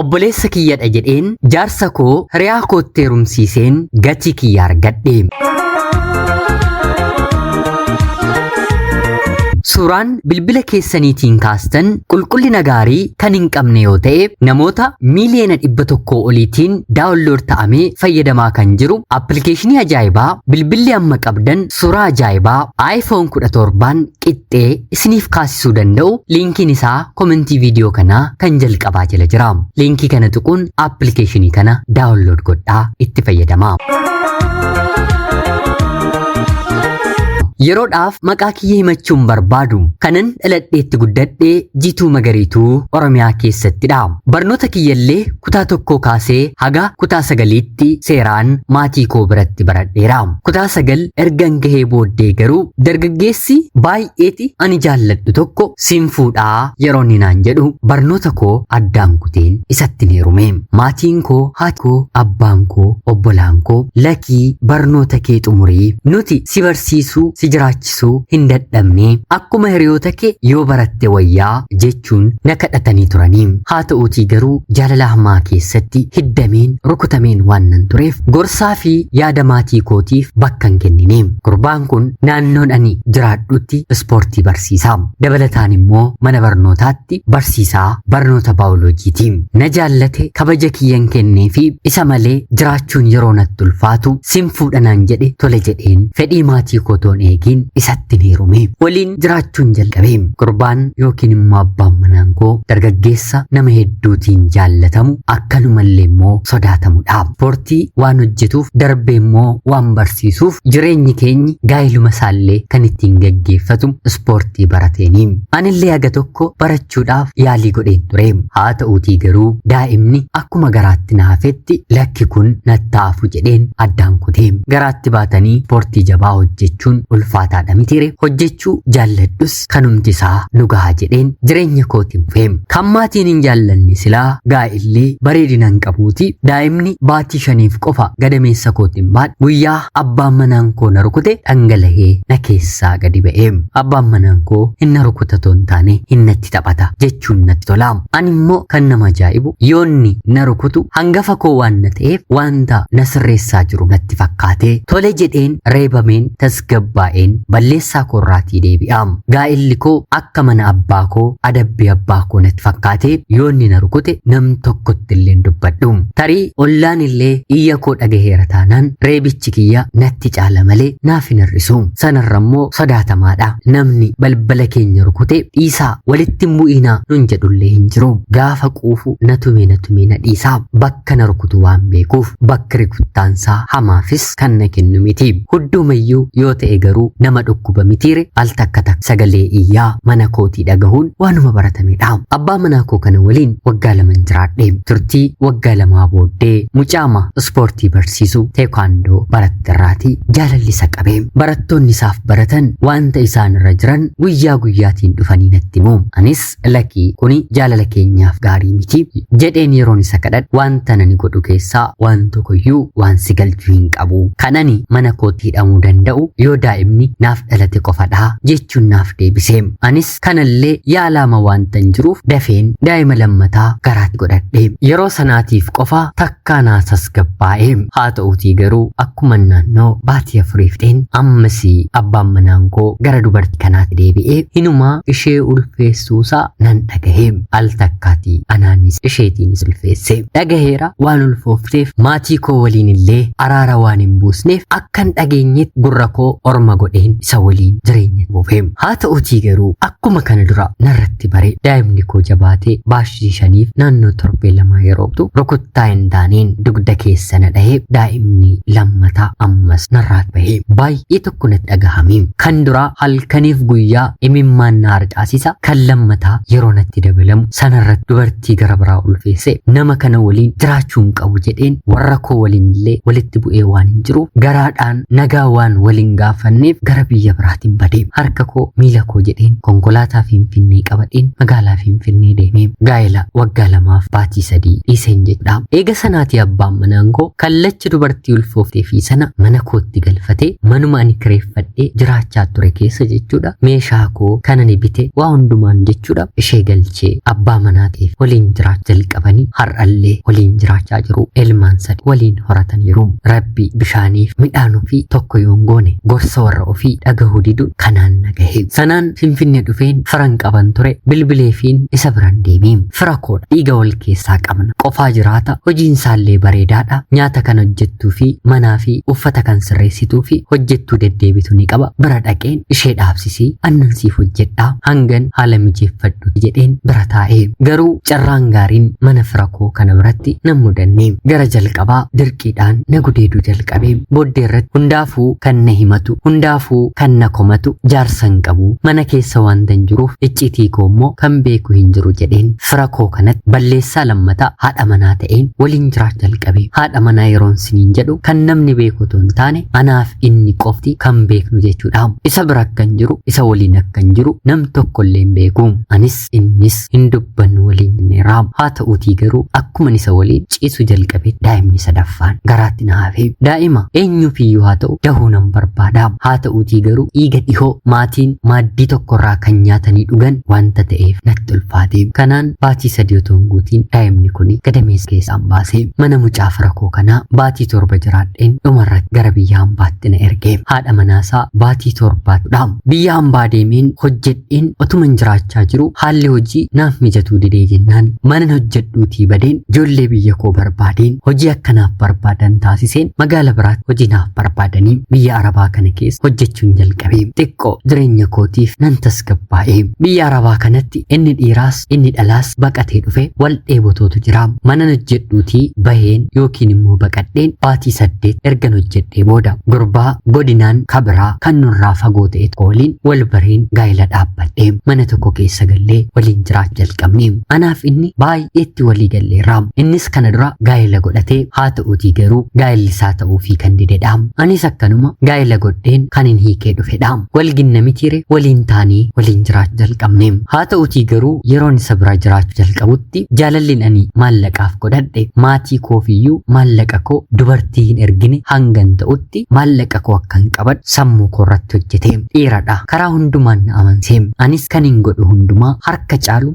Obboleessa kiyyadha jedheen jaarsa koo hiriyaa kootti heerumsiiseen gatii kiyya argadhe. Suuraan bilbila keessaniitiin kaastan qulqullina gaarii kan hin qabne yoo ta'e namoota miiliyoona 100 oliitiin daawunlood ta'amee fayyadamaa kan jiru appilikeeshinii ajaa'ibaa bilbilli amma qabdan suuraa ajaa'ibaa iPhone 17n qixxee isiniif kaasisuu danda'u liinkiin isaa komentii viidiyoo kanaa kan jalqabaa jala jira. Liinkii kana tuquun appilikeeshinii kana daawunlood godhaa itti fayyadamaa. Yeroodhaaf maqaa kiyya himachuun barbaadu. Kanan dhaladheetti guddadhe Jiituu Magariituu Oromiyaa keessattidha. Barnoota kiyyallee kutaa tokkoo kaasee haga kutaa sagaliitti seeraan maatii koo biratti baradheera. Kutaa 9 ergan gahee booddee garuu dargaggeessi baay'eeti ani jaalladhu tokko sin fuudhaa yeroo inni naan jedhu barnoota koo addaan kuteen isatti heerume. Maatiin koo, haati koo, abbaan koo, obbolaan koo lakii barnoota kee xumurii nuti si barsiisuu si jiraachisuu hin dadhabne akkuma hiriyoota kee yoo baratte wayyaa jechuun na kadhatanii turanii. Haa ta'uutii garuu jaalala hamaa keessatti hiddameen rukutameen waan nan tureef gorsaa fi yaada maatii kootiif bakka hin kennine. Gurbaan kun naannoon ani jiraadhutti ispoortii barsiisa. Dabalataan immoo mana barnootaatti barsiisaa barnoota baayoloojiiti. Na jaallate kabaja kiyyan kennee fi isa malee jiraachuun yeroo natti ulfaatu sin fuudha naan jedhe tole jedheen fedhii maatii kootoon eegiin isatti heerume. Waliin jiraachuun jalqabe. Gurbaan yookiin immoo abbaan manaan koo dargaggeessa nama hedduutiin jaallatamu akkanumallee immoo sodaatamudha. Ispoortii waan hojjetuuf darbee immoo waan barsiisuuf jireenyi keenyi gaa'iluma isaallee kan ittiin gaggeeffatu ispoortii barateeni. Anillee haga tokko barachuudhaaf yaalii godheen ture. Haa ta'uutii garuu daa'imni akkuma garaatti na hafetti lakki kun natti hafu jedheen addaan kute. Garaatti baatanii ispoortii jabaa hojjechuun ulfaataadha mitiire hojjechuu jaalladhus kanumti isaa nu gaha jedheen jireenya kootiin fufe. Kan maatiin hin jaallanne silaa gaa'illee bareedina hin qabuuti. Daa'imni baatii shaniif qofa gadameessa kootiin baadhe guyyaa abbaan manaan koo na rukute dhangala'ee na keessaa gadi ba'e. Abbaan manaan koo hin na rukuta otoo hin taane hin natti taphata jechuun natti tola. Ani immoo kan nama ajaa'ibu yoonni na rukutu hangafa koo waan na ta'eef wanta na sirreessaa jiru natti fakkaate tole jedheen reebameen tasgabbaa'een balleessaa koorraatii deebi'a. Gaa'illi koo akka mana abbaa koo adabbii abbaa koo natti fakkaate yoonni na rukute nam tokkotti illee hin dubbadhu. Tarii ollaan illee iyya koo dhagaheera taanaan reebichi kiyya natti caala malee naaf hin hir'isu. Sanarra immoo sodaatamaadha. Namni balbala keenya rukute dhiisaa walitti hin bu'iinaa nun jedhullee hin jiru. Gaafa quufu na tumee na tumee na dhiisaa. Bakka na rukutu waan beekuuf bakki rukuttaansaa hamaafis kan na kennu miti. Hudduumayyuu yoo ta'e garuu nama dhukkuba mitiire al takka takka sagalee iyyaa mana kootii dhagahuun waanuma baratamedha. Abbaa manaa koo kana waliin waggaa laman jiraadhe. Turtii waggaa lamaa booddee mucaama ispoortii barsiisu teekwaandoo baratterraati jaalalli isa qabe. Barattoonni isaaf baratan wanta isaan irra jiran guyyaa guyyaatiin dhufanii natti himu. Anis lakii kuni jaalala keenyaaf gaarii miti jedheen yeroon isa kadhadhu wanta nani godhu keessaa waan tokkoyyuu waan si galchu hin qabu. Kan ani mana kootti hidhamuu danda'u yoo daa'imni naaf dhalate qofadha jechuun naaf deebise. Anis kanallee yaalaama wanta hin jiruuf dafeen daa'ima lammataa garaatti godhadhe. Yeroo sanaatiif qofa takkaa naa tasgabbaa'e. Haa ta'uutii garuu akkuma naannoo baatii afurii fixeen ammas abbaan manaan koo gara dubartii kanaatti deebi'ee hinumaa ishee ulfeessuusaa nan dhagahe. Al takkaati anaanis isheetiinis ulfeesse. Dhagaheera waan ulfoofteef maatii koo waliin illee araara waan hin buusneef akkan dhageenyetti gurra koo orma godheen isa waliin jireenya buufe. Haa ta'uutii garuu akkuma kana dura narratti bare daa'imni koo jabaatee baashii shaniif naannoo torbee lamaa yeroo tu rukuttaa hin taaneen dugda keessa na dhahee daa'imni lammataa ammas narraa bahe. Baay'ee tokko natti dhagahame. Kan duraa halkaniif guyyaa imimmaan na harcaasisa. Kan lammataa yeroo natti dabalamu sanarratti dubartii gara biraa ulfeesse nama kana waliin jiraachuu hin qabu jedheen warra koo waliin illee walitti bu'ee waan hin jiruuf garaadhaan nagaa waan waliin gaafanneef qabneef gara biyya biraatiin badee harka koo miila koo jedheen konkolaataa Finfinnee qabadheen magaalaa Finfinnee deemee gaa'ela waggaa 2f baatii 3 dhiiseen jechuudha. Eega sanaatii abbaan manaan koo kallacha dubartii ulfooftee fi sana mana kootti galfatee manuma ani kireeffadhee jiraachaa ture keessa jechuudha. Meeshaa koo kan ani bite waa hundumaan jechuudha ishee galchee abbaa manaa ta'eef waliin jiraachuu jalqabanii har'allee waliin jiraachaa jiru. Ilmaan 3 waliin horataniiru. Rabbi bishaaniif midhaan ofii tokko yoon goone gorsa warra ofii dhagahuu diduun kanaan na gahe. Sanaan Finfinnee dhufeen firan qaban ture bilbileefiin isa biran deemee fira koodha dhiiga wal keessaa qabna qofaa jiraata hojiin isaallee bareedaadha nyaata kan hojjettuu fi manaa fi uffata kan sirreessituu fi hojjettuu deddeebitu ni qaba bira dhaqeen ishee dhaabsisii annan siif hojjedhaa hangan haala mijeeffadhu jedheen bira taa'ee garuu carraan gaariin mana fira koo kana biratti nan mudanne gara jalqabaa dirqiidhaan na gudeeduu jalqabee booddee irratti hundaafuu kan na himatu hundaafuu kan na komatu jaarsa hin qabu mana keessa wanta hin jiruuf icciitii koo immoo kan beeku hin jiru jedheen fira koo kanatti balleessaa lammataa haadha manaa ta'een waliin jiraachuu jalqabe. Haadha manaa yeroon siniin jedhu kan namni beeku otoo hin taane anaaf inni qofti kan beeknu jechuudha. Isa bira akkan jiru isa waliin akkan jiru nam tokko illee hin beeku. Anis innis hin dubbannu waliin jenneera. Haa ta'uutii garuu akkuman isa waliin ciisu jalqabe daa'imni sadaffaan garaatti na hafe. Daa'ima eenyuufiyyuu haa ta'u dahuu nan barbaada. Haa ta'uutii garuu dhiiga dhihoo maatiin maaddii tokkorraa kan nyaatanii dhugan wanta ta'eef natti ulfaate. Kanaan baatii 3 otoo hin guutiin daa'imni kun gadameessa keessaan baase. Mana mucaa fira koo kanaa baatii 7 jiraadheen dhumarratti gara biyya hambaatti na erge. Haadha manaasaa baatii 7dha. Biyya hambaa deemeen hojjedheen otuman jiraachaa jiru haalli hojii naaf mijatuu didee jennaan manan hojjedhuutii badeen ijoollee biyya koo barbaadeen hojii akkanaaf barbaadan taasiseen magaala biraatti hojii naaf barbaadanii biyya Arabaa kana keessa hojjechuun jalqabe. Xiqqoo jireenya kootiif nan tasgabbaa'e. Biyya Arabaa kanatti inni dhiiraas inni dhalaas baqatee dhufe wal dheebotootu jira. Manan hojjedhuutii baheen yookiin immoo baqadheen baatii 8 ergan hojjedhee booda gurbaa godinaan kabiraa kan nurraa fagoo ta'e tokko waliin wal bareen gaa'ela dhaabbadhe. Mana tokko keessa gallee waliin jiraachuu jalqabne. Anaaf inni baay'eetti walii galleerra. Innis kana dura gaa'ela godhatee haa ta'uutii garuu gaa'elli isaa ta'uufii kan didedha. Anis akkanuma gaa'ela godheen kan hin hiikee dhufedha. Wal ginna mitiire waliin taanee waliin jiraachuu jalqabne. Haa ta'uutii garuu yeroon isa bira jiraachuu jalqabutti jaalalli ani maallaqaaf godhadhe maatii koofiyyuu maallaqa koo dubartii hin ergine hangan ta'utti maallaqa koo akkan qabadhu sammuu koo irratti hojjete. Dhiiradha. Karaa hundumaan na amanse. Anis kan hin godhu hundumaa harka caalu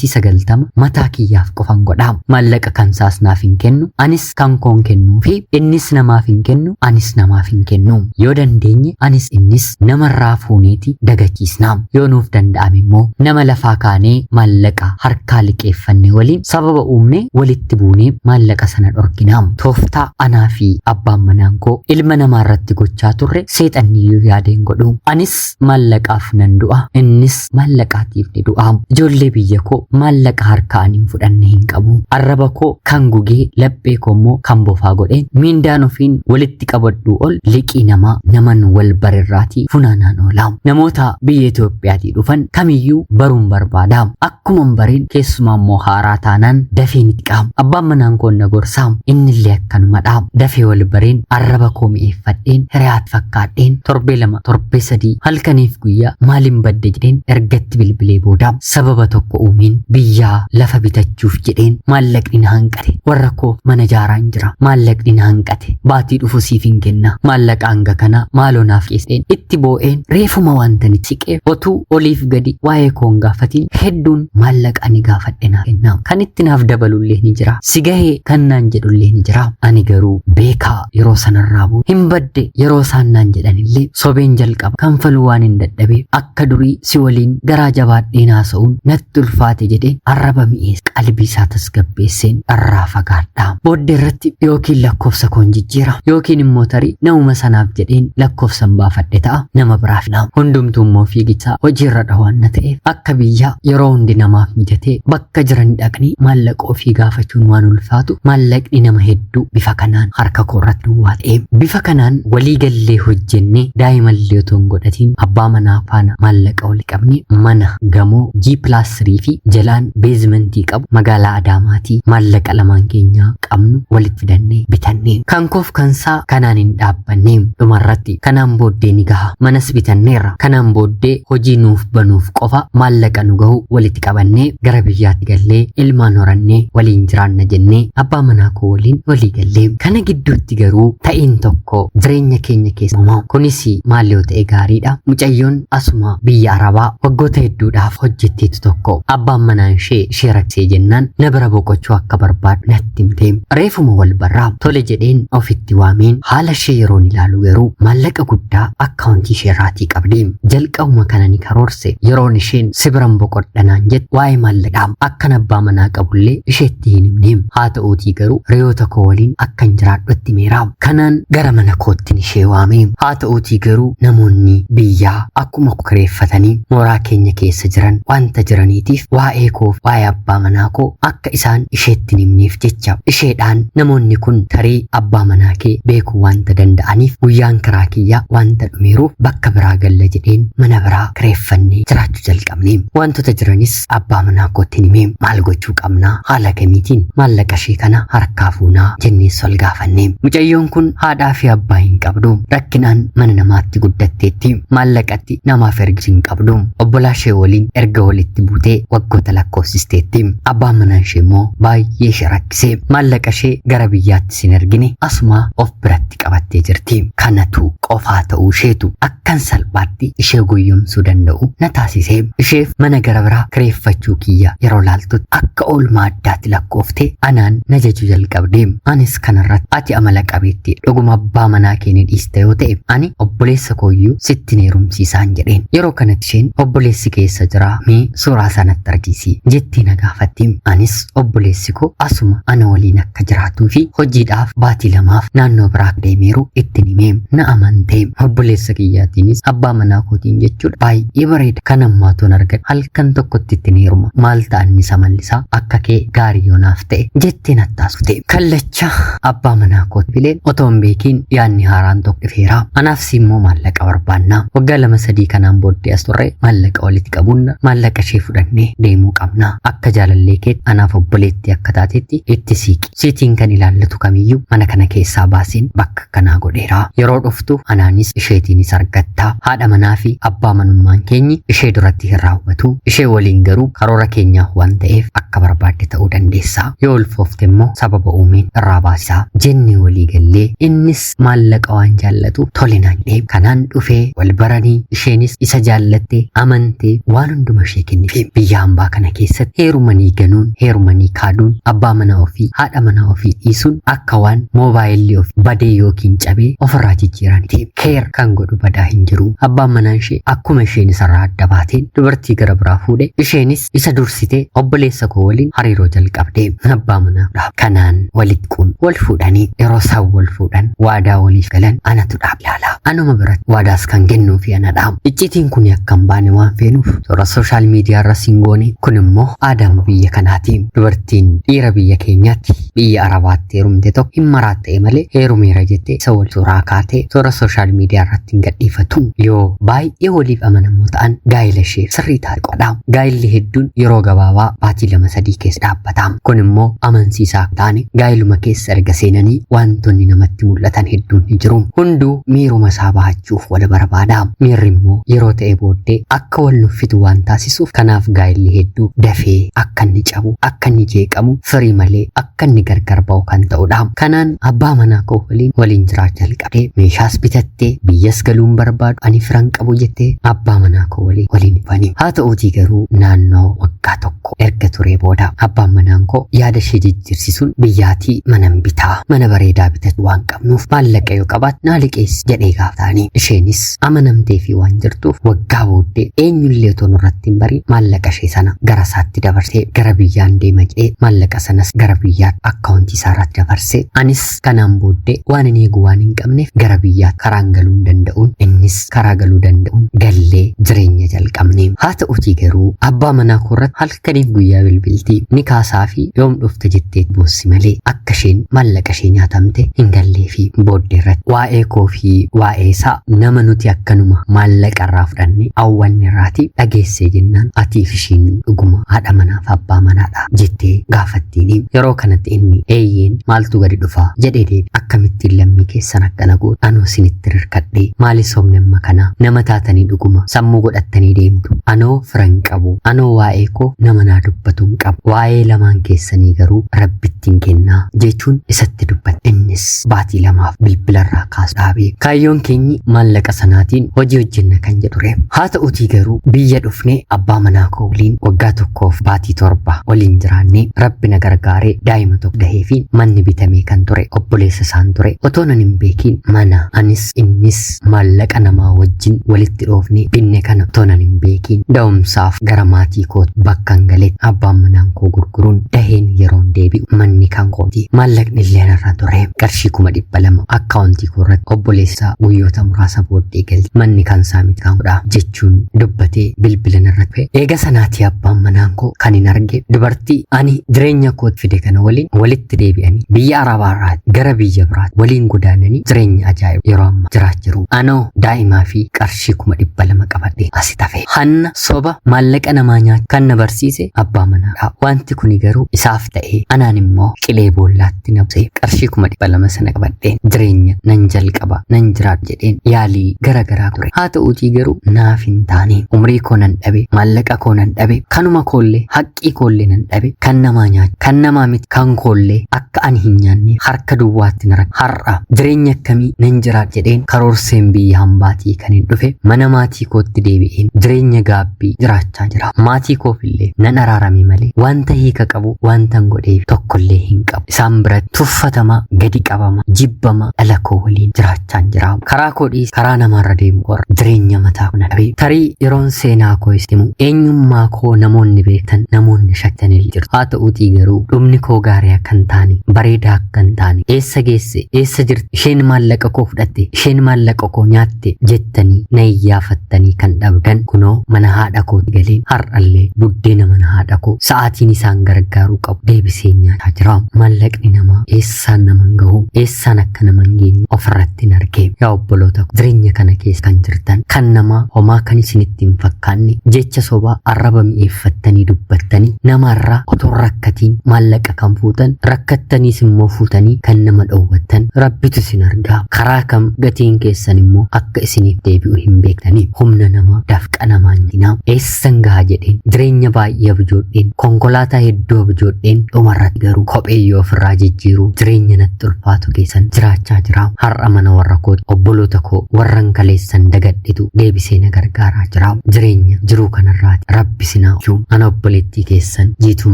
90% mataa kiyyaaf qofan godha. Maallaqa kan saas naaf hin kennu, anis kan koon kennuu fi innis namaaf hin kennu, anis namaaf hin kennu. Yoo dandeenye anis innis namarraa fuuneeti dagachiisna. Yoo nuuf danda'ame immoo nama lafaa kaanee maallaqa harkaa liqeeffanne waliin sababa uumne walitti buunee maallaqa sana dhorkina. Tooftaa anaa fi abbaan manaan koo ilma namaa irratti gochaa turre seexanniyyuu yaadeen godhu. Anis maallaqaaf nan du'a, innis maallaqaatiif ni du'a. Ijoollee biyya koo maallaqa harkaa ani hin fudhanne hin qabu. Arraba koo kan gugee laphee koo immoo kan bofaa godheen miindaan ofiin walitti qabadhuu ol liqii namaa naman wal barerraatii funaanaan oola. Namoota biyya Itoophiyaatii dhufan kamiyyuu baruun barbaada. Akkuman bareen keessumaa immoo haaraa taanaan dafee ni dhiqa. Abbaan manaan koo na gorsaa innillee akkanumadha. Dafee wal bareen arraba koo mi'eeffadheen hiriyaatti fakkaadheen torbee 2 torbee 3 halkaniif guyyaa maaliin badde jedheen ergatti bilbilee booda sababa tokko uumeen biyyaa lafa bitachuuf jedheen maallaqni na hanqate. Warra koo mana jaaraan jira. Maallaqni na hanqate. Baatii dhufu siif hin kenna. Maallaqa hanga kana maaloo naaf dhiyeesseen itti boo'een reefuma wanta ni siqee otuu oliif gadi waa'ee koo hin gaafatiin hedduun maallaqa ani gaafadhe naaf kenna. Kan itti naaf dabalullee ni jira. Si gahee kan naan jedhullee ni jira. Ani garuu beekaa yeroo sanarraa bu'u hin badde yeroo isaan naan jedhanillee sobeen jalqaba kanfaluu waan hin dadhabeef akka durii si waliin garaa jabaadheen haasa'uun natti ulfaate jedheen arraba mi'eesse qalbii isaa tasgabbeesseen irraa fagaadha. Booddee irratti yookiin lakkoofsa koon jijjiira yookiin immoo tarii namuma sanaaf jedheen lakkoofsan baafadhe ta'a nama biraaf na. Hundumtuu immoo fiigichaa hojiirra dhawaan na ta'eef akka biyyaa yeroo hundi namaaf mijatee bakka jiran dhaqanii maallaqa ofii gaafachuun waan ulfaatu maallaqni nama hedduu bifa kanaan harka koo irratti duwwaa ta'e. Bifa kanaan walii gallee hojjennee daa'imallee otoo hin godhatiin abbaa manaa faana maallaqa wal qabne mana gamoo G+3 fi jalaan beezimentii qabu magaalaa Adaamaatii maallaqa lamaan keenyaa qabnu walitti fidannee bitanne. Kan koof kansaa kanaan hin dhaabbanne. Dhumarratti kanaan Kanaan booddee ni gaha. Manas bitanneerra. Kanaan booddee hojii nuuf banuuf qofa maallaqa nu gahu walitti qabannee gara biyyaatti gallee ilmaan horannee waliin jiraanna jennee abbaa manaa koo waliin walii gallee. Kana gidduutti garuu ta'iin tokko jireenya keenya keessa uumamu. Kunis maal yoo ta'e gaariidha. Mucayyoon asuma biyya Arabaa waggoota hedduudhaaf hojjetteetu tokko abbaan manaa ishee ishee rakkisee jennaan na bira boqochuu akka barbaadu natti himte. Reefuma wal barraa tole jedheen ofitti waameen haala ishee yeroon ilaalu garuu maallaqa guddaa akkaawuntii ishee irraatii qabdi. Jalqabuma kana ni karoorse yeroon isheen si biran boqodha naan jette waa'ee maallaqaa akkan abbaa manaa qabullee isheetti hin himne. Haa ta'uutii garuu reyoota koo waliin akkan jiraadhutti himeera. Kanaan gara mana koottin ishee waame. Haa ta'uutii garuu namoonni biyyaa akkuma kireeffatanii mooraa keenya keessa jiran wanta jiraniitiif waa'ee koof waa'ee abbaa manaa koo akka isaan isheetti hin himneef jecha isheedhaan namoonni kun tarii abbaa manaa kee beekuu wanta danda'aniif guyyaan kiraa kiyyaa wanta dhumeeruuf bakka biraa galla jedheen mana biraa kireeffannee jiraachuu jalqabne. Wantoota jiranis abbaa manaa kootti himee maal gochuu qabnaa haala kamiitiin maallaqa ishee kana harkaa fuunaa jennees wal gaafanne. Mucayyoon kun haadhaa fi abbaa hin qabdu. Rakkinaan mana namaatti guddatteetti. Maallaqatti namaaf ergisu hin qabdu. Obbolaa ishee waliin erga walitti buutee waggoota lakkoofsisteetti. Abbaan manaa ishee immoo baay'ee ishee rakkise. Maallaqa ishee gara biyyaatti sin ergine asuma of biratti qabattee jirti. Kanatu qofaa ta'uu isheetu akkan salphaatti ishee goyyomsuu danda'u na taasise. Isheef mana gara biraa kireeffachuu kiyya yeroo laaltutti akka oolmaa addaatti lakkooftee anaan na jajuu jalqabde. Anis kanarratti ati amala qabeetti dhuguma abbaa manaa kee ni dhiista yoo ta'e ani obboleessa kooyyuu sitti heerumsiisaan jedheen. Yeroo kanatti isheen obboleessi keessa jira mee suuraa sanatti argisi jettee na gaafatti. Anis obboleessi koo asuma ana waliin akka jiraatuu fi hojiidhaaf baatii lamaaf naannoo biraa deemeeru ittiin himee na amante. Obboleessa kiyyaatiinis abbaa manaa kootiin jechuudha baay'ee bareeda kan ammaatuun argadhe halkan tokkotti ittiin heeruma maal ta'an isa mallisaa akka kee gaarii yoonaaf ta'e jettee nattaasute. Kallacha abbaa manaa kooti filee otoo hin beekiin yaadni haaraan tokko dhufeera. Anaaf si immoo maallaqa barbaanna. Waggaa 2-3 kanaan booddee as turre maallaqa walitti qabuun maallaqa ishee fudhannee deemuu qabna. Akka jaalallee keetti anaaf obboleettii akka taatetti itti siiqi. Siitiin kan ilaallatu kamiyyuu mana kana keessaa baaseen bakka kanaa godheera. Yeroo dhuftu anaanis isheetiinis argatta. Haadha manaa fi abbaa manummaan keenyi ishee duratti hin raawwatu. Ishee waliin garuu karoora keenyaaf waan ta'eef akka barbaadde ta'uu dandeessa. Yoo ulfoofte immoo sababa uumeen irraa baasisaa jennee walii gallee innis maallaqa waan jaallatu tole naan jedhee kanaan dhufee wal baranii isheenis isa jaallatte amantee waan hunduma ishee kennite. Biyya hambaa kana keessatti heerumanii ganuun heerumanii kaaduun abbaa manaa ofii haadha manaa ofii dhiisuun akka waan moobaayilli ofii badee yookiin cabee ofirraa jijjiiraniiti. Keer kan godhu badaa hin jiru. Abbaan manaa ishee akkuma isheen isarraa adda baateen dubartii gara biraa fuudhe isheenis isa dursitee obboleessa koo waliin hariiroo jalqabde. Abbaa manaa kanaan walitti quun wal fuudhanii yeroo isaan wal fuudhan waadaa waliif galan anatu dhaab ilaala. Anuma biratti waadaas kan kennuu fi anadha. Icciitiin kun akka hin baane waan feenuuf toora sooshaal miidiyaa irra siin goone kun immoo aadaama biyya kanaati. Dubartiin dhiira biyya keenyaatti biyya Arabaatti heerumte tokko hin maraatte malee heerumeera jettee isa wal suuraa kaatee toora sooshaal miidiyaa irratti hin gadhiifatu. Yoo baay'ee waliif amanamoo ta'an gaa'ela ishee sirrii taate qodha. Gaa'elli hedduun yeroo gabaabaa baatii 2-3 keessa dhaabbata. Kun immoo amansiisaa taane gaa'eluma keessa erga seenanii wantoonni namatti mul'atan hedduun ni jiru. Hunduu miiruma isaa bahachuuf wal barbaada. Miirri immoo yeroo ta'e booddee akka wal nuffitu waan taasisuuf kanaaf gaa'elli hedduu dafee akka inni cabu, akka inni jeeqamu, firii malee akka inni gargar ba'u kan ta'udha. Kanaan abbaa manaa koo waliin jiraachuu jalqabdee meeshaas bitattee biyyas galuun barbaadu ani firan qabu jettee abbaa manaa koo waliin dhufanii. Haa ta'uutii garuu naannoo waggaa tokko erga turee booda abbaan manaan koo yaada ishee jijjiirsisuun biyyaatii manan bitaa mana bareedaa bitatu waan qabnuuf maallaqa yoo qabaat naa liqeessi jedhee gaafataanii. Isheenis amanamtee fi waan jirtuuf waggaa booddee eenyullee otoo nurratti hin bariin maallaqa ishee sana gara isaatti dabarsee gara biyyaan deema jedhee maallaqa sanas gara biyyaatti akkaawuntii isaarratti dabarse. Anis kanaan booddee waan hin eegu waan hin qabneef gara biyyaatti karaan galuu hin danda'uun innis karaa galuu danda'uun gallee jireenya jalqabne. Haa ta'uutii garuu abbaa manaa koorratti halkaniif guyyaa bilbiltii ni kaasaa fi yoom dhufte jettee boossi malee akka isheen maallaqa ishee nyaatamte hin gallee fi booddee irratti waa'ee koo fi waa'ee isaa nama nuti akkanuma maallaqa irraa fudhanne hawwanni irraatii dhageessee jennaan atiif ishiin dhuguma haadha manaaf abbaa manaadha jettee gaafattiini. Yeroo kanatti inni eeyyeen maaltu gadi dhufaa jedhee deebi. Akkamittiin lammii keessan akkana gootu anoo isinitti irkadhee maali sobni amma kanaa nama taatanii dhuguma sammuu godhattanii deemtu anoo fira hin qabu anoo waa'ee koo nama naa dubbatu hin qabu waa'ee lamaan keessanii garuu rabbittiin kennaa jechuun isatti dubbate innis baatii lamaaf bilbilarraa kaasu dhaabee kaayyoon keenyi maallaqa sanaatiin hojii hojjenna kan jedhu ture haa ta'utii garuu biyya dhufnee abbaa manaa koo waliin waggaa tokkoof baatii 7 waliin jiraannee rabbi na gargaaree daa'ima tokko dahee fi manni bitamee kan ture obboleessa isaan ture otoo nan hin beekiin mana anis innis maallaqa namaa wajjin walitti dhoofne binne kana otoo nan hin beekiin da'umsaaf gara maatii koo bakkan galetti abbaan manaan koo gurguruun daheen yeroon deebi'u manni kan kooti maallaqni illee narra ture qarshii 200,000 akkaawuntii koo irratti obboleessaa guyyoota muraasa booddee galti manni kan isaa miti kan koodha jechuun dubbatee bilbila narra ture eega sanaatii abbaan manaan koo kan hin arge dubartii ani jireenya kootti fide kana waliin walitti deebi'anii biyya Arabaarraa gara biyya biraatti waliin godaananii jireenya ajaa'iba yeroo ammaa jiraachaa jiru. Anoo daa'imaa fi qarshii 200,000 qabadhe asi tafe. Hanna, soba, maallaqa namaa nyaachuu kan na barsiise abbaa manaadha. Wanti kuni garuu isaaf ta'ee anaan immoo qilee boollaatti na buuse. Qarshii 200,000 sana qabadheen jireenya nan jalqaba nan jiraadha jedheen yaalii gara garaa ture. Haa ta'uutii garuu naaf hin taane. Umrii koo nan dhabe, maallaqa koo nan dhabe, kanuma koollee haqqii koollee nan dhabe, kan namaa nyaachuu, kan namaa miti kan koollee akka ani hin nyaanne harka duwwaatti na rakkise. Har'a jireenya akkamii nan jiraadha jedheen karoorseen biyya hambaatii kan hin dhufe mana maatii kootti deebi'een jireenya gaabbii jiraachaa jira. Maatii koofillee nan araarame malee wanta hiika qabu wantan godheef tokkollee hin qabu. Isaan biratti tuffatama, gadi qabama, jibbama dhala koo waliin jiraachaan jira. Karaa koo dhiise karaa namaarra deemu korra jireenya mataa koo na dhabe. Tarii yeroon seenaa koo isin himu eenyummaa koo namoonni beektan namoonni shakkanillee jiru. Haa ta'uutii garuu dhumni koo gaarii akka hin taane bareedaa akka hin taane eessa geesse eessa jirti isheen maallaqa koo fudhatte isheen maallaqa koo nyaatte jettanii na iyyaafattanii kan dhabdan kunoo mana haadha kootti galeen har'allee buddeena mana haadha koo sa'aatiin isaan gargaaruu qabu deebisee nyaataa jira. Maallaqni namaa eessaan nama hin gahu eessaan akka nama hin geenye ofirratti hin arge. Yaa obboloota koo jireenya kana keessa kan jirtan kan namaa homaa kan isinitti hin fakkaanne jecha sobaa arraba mi'eeffattanii dubbattanii namarraa otoo hin rakkatiin maallaqa kan fuutan rakkattaniis immoo fuutanii kan nama dhoowwattan rabbitu isin argaa karaa kam gatiin keessan immoo akka isiniif deebi'u hin beektanii humna namaa dafqa namaa nyaatinaa eessan gaha jedheen jireenya baay'ee abjoodheen konkolaataa hedduu abjoodheen dhumarratti garuu kophee yoo ofirraa jijjiiruu jireenya natti ulfaatu keessan jiraachaa jira har'a mana warra koo obboloota koo warran kaleessan dagadhetu deebisee na gargaaraa jira jireenya jiruu kanarraati rabbi sinaa oolchu ana obboleettii keessan Jiituu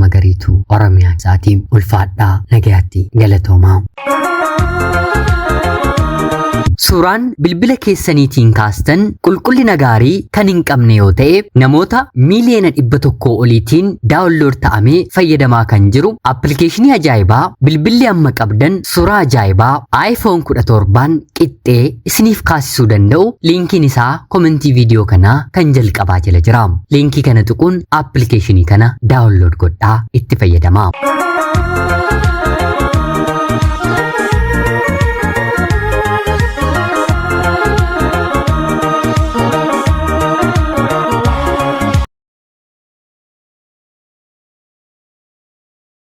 Magariituu Oromiyaa isaatii ulfaadhaa nagayaatti galatoomaa. Suuraan bilbila keessaniitiin kaastan qulqullina gaarii kan hin qabne yoo ta'e namoota miiliyoona 100 oliitiin daawunlood ta'amee fayyadamaa kan jiru appilikeeshinii ajaa'ibaa bilbilli amma qabdan suuraa ajaa'ibaa iPhone 17n qixxee isiniif kaasisuu danda'u liinkiin isaa komentii viidiyoo kanaa kan jalqabaa jala jira. Liinkii kana tuquun appilikeeshinii kana daawunlood godhaa itti fayyadamaa.